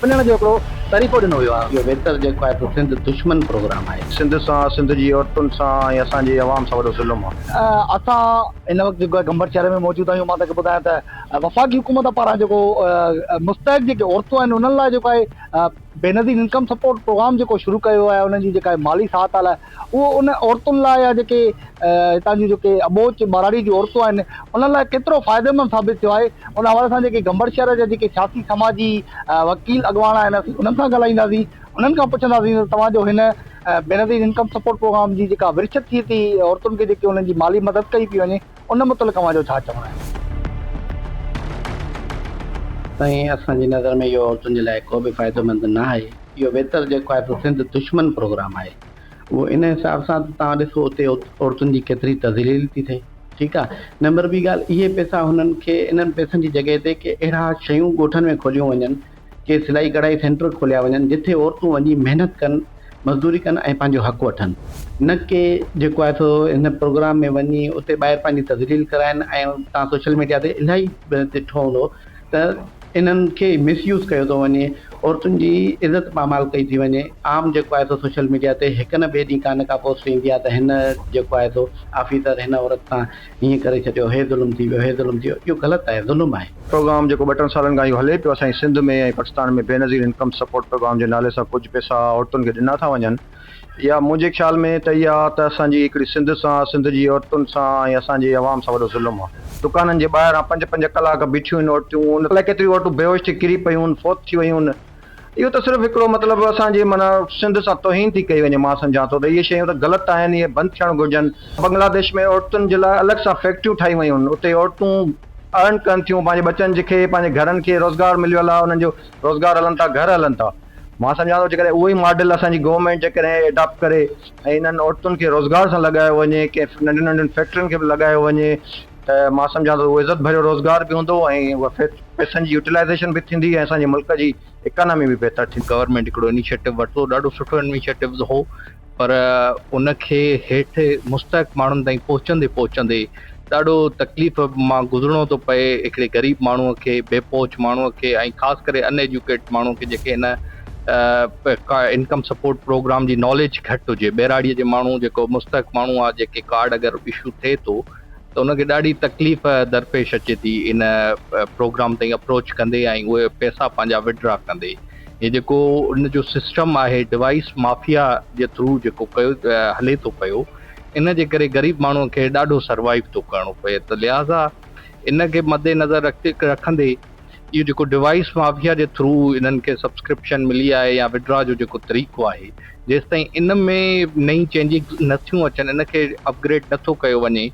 پنڻ جو هڪڙو طريقو ڏنو ويو آهي. اهو ويتر جيڪو آهي سو سنڌ دشمن پروگرام آهي. سنڌ سان، سنڌ جي عورتن سان ۽ اسان جي عوام سان وڏو ظلم آ. اسان هن وقت جيڪو آهي گمبٽ شهر ۾ موجود آهيون مان توهان کي ٻڌايان ته وفاقي حڪومت پاران جيڪو مستحق جيڪي عورتون آهن انهن لاء جيڪو آهي بينظير انڪم سپورٽ پروگرام جيڪو شروع ڪيو ويو آهي انهن جي جيڪا مالي سهائتا لاء اهو ان عورتن لاء يا جيڪي هتان جون جيڪي اٻوجهه ٻهراڙي جون عورتون آهن انهن لاء ڪيترو فائديمند ثابت ٿيو آهي ان حوالي سان جيڪي گمبٽ شهر جا جيڪي سياسي سماجي وڪيل اڳواڻ آهن اسين انهن سان ڳالهائينداسين انهن کان پڇنداسين ته توهان جو هن بينظير انڪم سپورٽ پروگرام جي جيڪا ورڇ ٿئي ٿي عورتن کي جيڪي انهن جي مالي مدد ڪئي پئي وڃي ان متعلق اوهان جو ڇا چوڻ آهي. سائين اسان جي نظر ۾ اهو عورتن جي لاء ڪو به فائديمند نه آهي اهو ويتر جيڪو آهي سو سنڌ دشمن پروگرام آهي اهو ان حساب سان ته توهان ڏسو اتي عورتن جي ڪيتري تذليل ٿي ٿئي ٺيڪ آ نمبر ٻي ڳالهه اهي پئسا هنن کي انهن پئسن جي جڳهه تي ڪي اهڙا شيون ڳوٺن ۾ کوليون وڃن ڪي سلائي ڪڙهائي سينٽر کوليا وڃن جتي عورتون وڃي محنت ڪن مزدوري ڪن ۽ پنهنجو حق وٺن نه ڪي جيڪو آهي سو هن پروگرام ۾ وڃي اتي ٻاهر پنهنجي تذليل ڪرائن ۽ توهان سوشل ميڊيا تي الاهي ڏٺو هوندو ته انهن کي مس يوز ڪيو ٿو وڃي، عورتن جي عزت پامال ڪئي ٿي وڃي، عام جيڪو آهي سو سوشل ميڊيا تي هڪ نه ٻئي ڏينهن ڪا نه ڪا پوسٽ ايندي آهي ته هن جيڪو آهي سو آفيسر هن عورت سان هيئن ڪري ڇڏيو، هي ظلم ٿي ويو، هي ظلم ٿي ويو، اهو غلط آهي، ظلم آهي. پروگرام جيڪو ٻه ٽن سالن کان اهو هلي پيو اسان جي Sindh ۾ ۽ Pakistan ۾ Benazir income support programme جي نالي سان ڪجهه پئسا عورتن کي ڏنا ٿا وڃن اها منهنجي خيال ۾ ته اها ته اسان جي هڪڙي سنڌ سان، سنڌ جي عورتن سان ۽ اسان جي عوام سان وڏو ظلم آ. دڪانن جي ٻاهران پنج پنج ڪلاڪ بيٺيون آهن عورتون، الائي ڪيتريون عورتون بيهوش ٿي ڪري پيون آهن، فوت ٿي ويون آهن. اهو ته صرف هڪڙو مطلب اسان جي معنيٰ سنڌ سان توهين ٿي ڪئي وڃي. مان سمجهان ٿو ته اهي شيون ته غلط آهن، اهي بند ٿيڻ گهرجن. بنگلاديش ۾ عورتن جي لاء الڳ سان فيڪٽريون ٺاهيون ويون آهن، اتي عورتون ارن ڪن ٿيون، پنهنجي ٻچن کي، پنهنجي گهرن کي روزگار مليل آهي، انهن جو روزگار هلن ٿا، گهر هلن ٿا. مان سمجهان ٿو جيڪڏهن اهو ئي ماڊل اسان جي گورنمينٽ جيڪڏهن اڊاپٽ ڪري ۽ انهن عورتن کي روزگار سان لڳايو وڃي ڪنهن ننڍين ننڍين فيڪٽرين کي به لڳايو وڃي ته مان سمجهان ٿو اهو عزت ڀريو روزگار به هوندو ۽ اها پئسن جي يوٽيلائيزيشن به ٿيندي ۽ اسان جي ملڪ جي اڪانامي به بهتر ٿيندي. گورنمينٽ هڪڙو انيشيٽو ورتو ڏاڍو سٺو انيشيٽو هو پر ان کي هيٺ مستحق ماڻهن تائين پهچندي پهچندي ڏاڍو تڪليف مان گذرڻو ٿو پئي هڪڙي غريب ماڻهوء کي بي پهچ ماڻهوء کي ۽ خاص ڪري ان ايجوڪيٽ ماڻهوء کي جيڪي هن انڪم سپورٽ پروگرام جي ناليج گهٽ هجي ٻهراڙيء جي ماڻهو جيڪو مستحق ماڻهو آهي جيڪي ڪارڊ اگر اشو ٿئي ٿو ته ان کي ڏاڍي تڪليف درپيش اچي ٿي ان پروگرام تائين اپروچ ڪندي ۽ اهي پئسا پنهنجا وڊرا ڪندي هي جيڪو ان جو سسٽم آهي ڊوائيس مافيا جي ٿرو جيڪو ڪيو هلي ٿو پيو ان جي ڪري غريب ماڻهو کي ڏاڍو سروائيو ٿو ڪرڻو پئي ته لهٰذا ان کي مد نظر رکندي اهو جيڪو ڊوائيس مافيا جي ٿرو انهن کي سبسڪرپشن ملي آهي يا وڊرا جو جيڪو طريقو آهي جيستائين ان ۾ نئين چينجنگ نٿيون اچن ان کي اپگريڊ نٿو ڪيو وڃي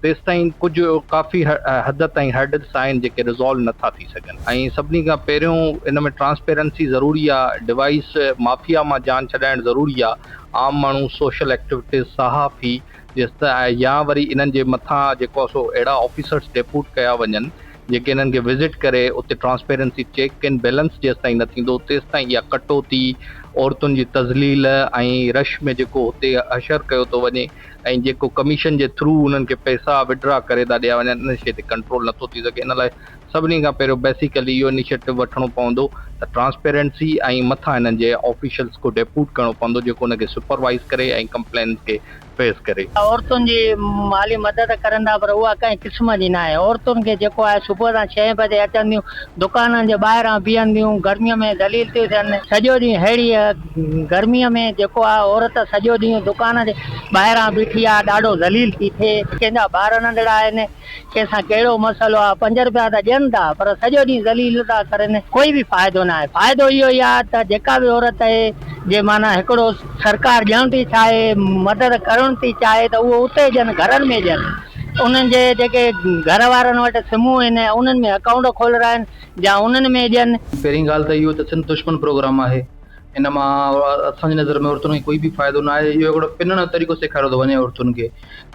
تيستائين ڪجهه ڪافي حد تائين هرڊلس آهن جيڪي ريزالو نه ٿا ٿي سگهن ۽ سڀني کان پهريون ان ۾ ٽرانسپيرنسي ضروري آ ڊوائيس مافيا مان جان ڇڏائڻ ضروري آ عام ماڻهو سوشل ايڪٽيوٽيز صحافي جيستائين يا وري انهن جي مٿان جيڪو آ سو اهڙا آفيسرس ڊيپوٽ ڪيا وڃن جيڪي انهن کي وزٽ ڪري اتي ٽرانسپيرنسي چيڪ ڪن بيلنس جيستائين نه ٿيندو تيستائين اها ڪٽوتي عورتن جي تذليل ۽ رش ۾ جيڪو هتي حشر ڪيو ٿو وڃي ۽ جيڪو ڪميشن جي ٿرو انهن کي پئسا وڊرا ڪري ٿا ڏيا وڃن ان شيء تي ڪنٽرول نٿو ٿي سگهي ان لاء سڀني کان پهريون بيسيڪلي اهو انيشيٽو وٺڻو پوندو ته ٽرانسپيرنسي ۽ مٿان انهن جي آفيشلز کو ڊيپوٽ ڪرڻو پوندو جيڪو ان کي سپروائيز ڪري ۽ ڪمپلينس کي فيس ڪري. عورتن جي مالي مدد ڪرن ٿا پر اها ڪنهن قسم جي ناهي عورتن کي جيڪو آهي صبح سان ڇهين بجي اچن ٿيون دڪانن جي ٻاهران بيهن ٿيون گرمي ۾ ذليل ٿيون ٿين سڄو ڏينهن ههڙي گرميء ۾ جيڪو آ عورت سڄو ڏينهن دڪان جي ٻاهران بيٺي آ ڏاڍو ذليل ٿي ٿئي. ڪنهن جا ٻار ننڍڙا آهن ڪنهن سان ڪهڙو مسئلو آ پنج رپيا ته ڏين ٿا پر سڄو ڏينهن ذليل ٿا ڪرين ڪوئي به فائدو ناهي فائدو اهو ئي آ ته جيڪا به عورت اهي جي معنيٰ هڪڙو سرڪار ڏيڻ ٿي چاهي مدد ڪرڻ ٿي چاهي ته اهو اتي ڏين گهرن ۾ ڏين انهن جي جيڪي گهر وارن وٽ سمون آهن انهن ۾ اڪائونٽ کولرائن يا انهن ۾ ڏين. پهرين ڳالهه ته اهو ته سنڌ دشمن پروگرام آهي ان مان اسان جي نظر ۾ عورتن کي ڪوئي به فائدو نه آهي اهو هڪڙو پنڻ جو طريقو سيکاريو ٿو وڃي عورتن کي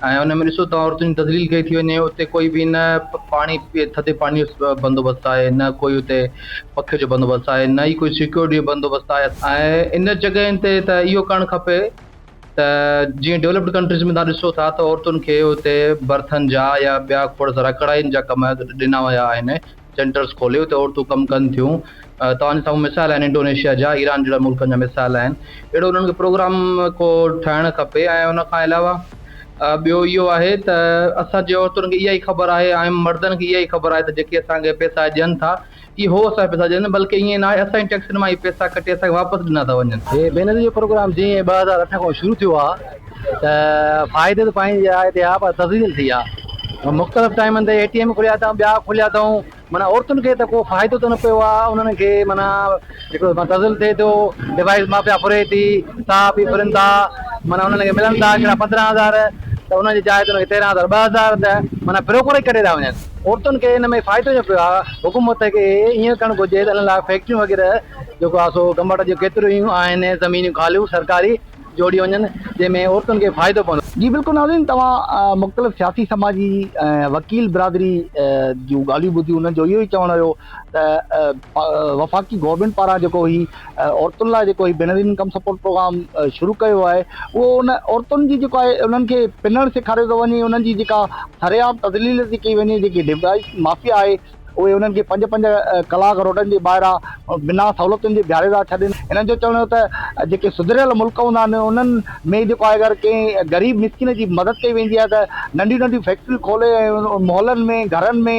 ۽ ان ۾ ڏسو ته عورتن جي تذليل ڪئي ٿي وڃي اتي ڪوئي به نه پاڻي ٿڌي پاڻي جو بندوبست آهي نه ڪوئي اتي پکي جو بندوبست آهي نه ئي ڪوئي سيڪيورٽي جو بندوبست آهي ۽ ان جڳهين تي ته اهو ڪرڻ کپي ته جيئن ڊولپڊ ڪنٽريز ۾ توهان ڏسو ٿا ته عورتن کي اتي برٿن جا يا ٻيا کوڙ سارا ڪڙهائين جا ڪم ڏنا ويا آهن سينٽرز کولي اتي عورتون ڪم ڪن ٿيون توهان جي سامهون مثال آهن انڊونيشيا جا ايران جهڙا ملڪن جا مثال آهن اهڙو انهن کي پروگرام ڪو ٺاهڻ کپي ۽ ان کان علاوه ٻيو اهو آهي ته اسان جي عورتن کي اها ئي خبر آهي ۽ مردن کي اها ئي خبر آهي ته جيڪي اسان کي پئسا ڏين ٿا اهي هو اسان کي پئسا ڏين بلڪه ائين ناهي اسان جي ٽيڪسن مان اهي پئسا ڪٽي اسان کي واپس ڏنا ٿا وڃن. هي بينظير جو پروگرام جيئن 2008 کان شروع ٿيو آ ته فائدي ته پنهنجي جاء تي آ پر تذليل ٿي آ مختلف ٽائيمن تي اي ٽي ايم کوليا اٿائون ٻيا کوليا اٿائون معنيٰ عورتن کي ته ڪو فائدو ته نه پيو آ انهن کي معنيٰ هڪڙو تذليل ٿئي ٿو ڊوائيس مافيا ڦري ٿي صحافي ڦرن ٿا معنيٰ انهن کي ملن ٿا هڪڙا 15 هزار ته انهن جي جاء تي انهن کي 13 هزار 2000 ته معنيٰ بروڪر ئي ڪڍي ٿا وڃن عورتن کي ان ۾ فائدو نه پيو آ حڪومت کي ائين ڪرڻ گهرجي ته انهن لاء فيڪٽريون وغيره جيڪو آ سو گمبٽ جون ڪيتريون آهن زمينون خاليون سرڪاري جوڙي وڃن جنهن ۾ عورتن کي فائدو پوندو. جي بلڪل ناظرين توهان مختلف سياسي سماجي ۽ وڪيل برادري جون ڳالهيون ٻڌيون انهن جو اهو ئي چوڻ هيو ته وفاقي گورنمينٽ پاران جيڪو هي عورتن لاء جيڪو هي بينظير انڪم سپورٽ پروگرام شروع ڪيو آهي اهو ان عورتن جي جيڪو آهي انهن کي پنڻ سيکاريو ٿو وڃي انهن جي جيڪا سرعام تذليل ٿي ڪئي وڃي جيڪي ڊوائيس مافيا آهي اهي انهن کي پنج پنج ڪلاڪ روڊن جي ٻاهران بنا سهولتن جي بيهاري ٿا ڇڏين. هنن جو چوڻ هو ته جيڪي سڌريل ملڪ هوندا آهن انهن ۾ جيڪو آهي اگر ڪنهن غريب مسڪين جي مدد ڪئي ويندي آهي ته ننڍيون ننڍيون فيڪٽريون کولي ۽ محلن ۾ گهرن ۾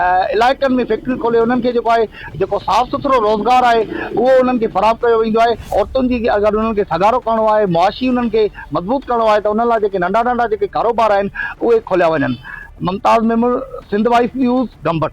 علائقن ۾ فيڪٽريون کولي انهن کي جيڪو آهي جيڪو صاف سٿرو روزگار آهي اهو انهن کي فراهم ڪيو ويندو آهي. عورتن جي اگر انهن کي سگهارو ڪرڻو آهي معاشي انهن کي مضبوط ڪرڻو آهي ته انهن لاء جيڪي ننڍا ننڍا جيڪي ڪاروبار آهن اهي کوليا وڃن. Mumtaz Memon, Sindh voice news, Gambat.